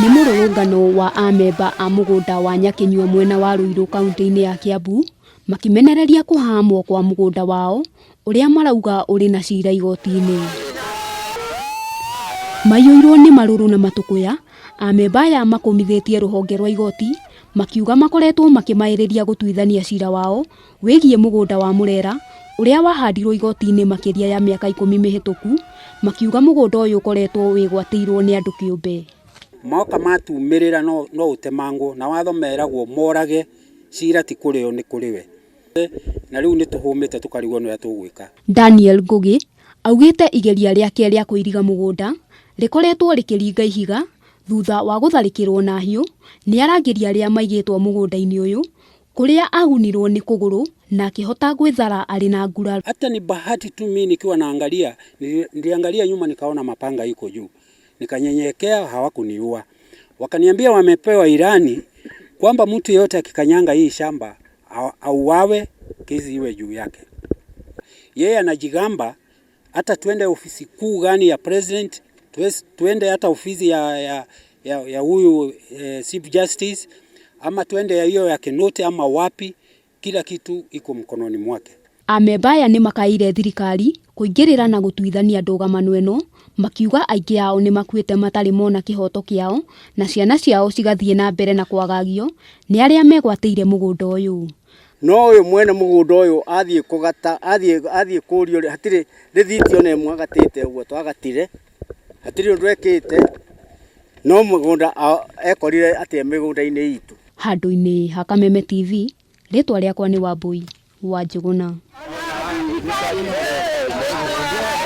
Nĩ mũrũrũngano wa amemba a mũgũnda wa Nyakĩnyua mwena wa Ruiru kaunti-inĩ ya Kiambu makĩmenereria kũhahamwo kwa mũgũnda wao ũrĩa marauga ũrĩ na cira igoti-inĩ. Maiyũirwo nĩ marũrũ na matũkũya, amemba aya makũmithĩtie rũhonge rwa igoti makiuga makoretwo makĩmaĩrĩria gũtuithania cira wao wĩgiĩ mũgũnda wa Murera ũrĩa wahandirwo igoti-inĩ makĩria ya mĩaka 10 mĩhĩtũku, makiuga mũgũnda ũyũ ũkoretwo wĩgwatĩirwo nĩ andũ kĩũmbe. Moka matumĩrĩra no ũtemangwo na watho meragwo morage cira ti kũrĩ o nĩ kũrĩ we. Na rĩu nĩ tũhũmĩte tũkarigwo nĩ ũrĩa tũgwĩka. Daniel Ngugi augĩte igeria rĩake rĩa kũiriga mũgũnda rĩkoretwo rĩkĩringa ihiga thutha wa gũtharĩkĩrwo na hiũ nĩ arangĩri arĩa maigĩtwo mũgũnda-inĩ ũyũ kũrĩa agunirwo nĩ kũgũrũ na akĩhota gwĩthara arĩ na nguraro. Hata ni bahati tu mimi nikiwa naangalia, niliangalia nyuma nikaona mapanga iko juu. Nikanyenyekea, hawakuniua. Wakaniambia wamepewa ilani kwamba mtu yeyote akikanyanga hii shamba auawe, kesi iwe juu yake. Yeye anajigamba hata tuende ofisi kuu gani ya president, tuende hata ofisi ya huyu Chief Justice, ama tuende ya hiyo ya Kinoti ama wapi, kila kitu iko mkononi mwake. Amemba aya nĩ makaĩire thirikari kũingĩrĩra na gũtuithania ndũgamano ĩno, makiuga aingĩ ao nĩ makuĩte matarĩ mona kĩhoto kĩao na ciana ciao cigathiĩ na mbere na kwagagio nĩ arĩa megwatĩire mũgũnda ũyũ. No ũyũ mwene mũgũnda ũyũ athiĩ kũgata, athiĩ kũrio, hatirĩ rĩthiti ona ĩmwe agatĩte ũguo twagatire, hatirĩ ũndũ ekĩte, no mũgũnda ekorire atĩ e mĩgũnda-inĩ itũ. Handũ-inĩ ha Kameme TV, rĩtwa rĩakwa nĩ Wambui wa Njũgũna.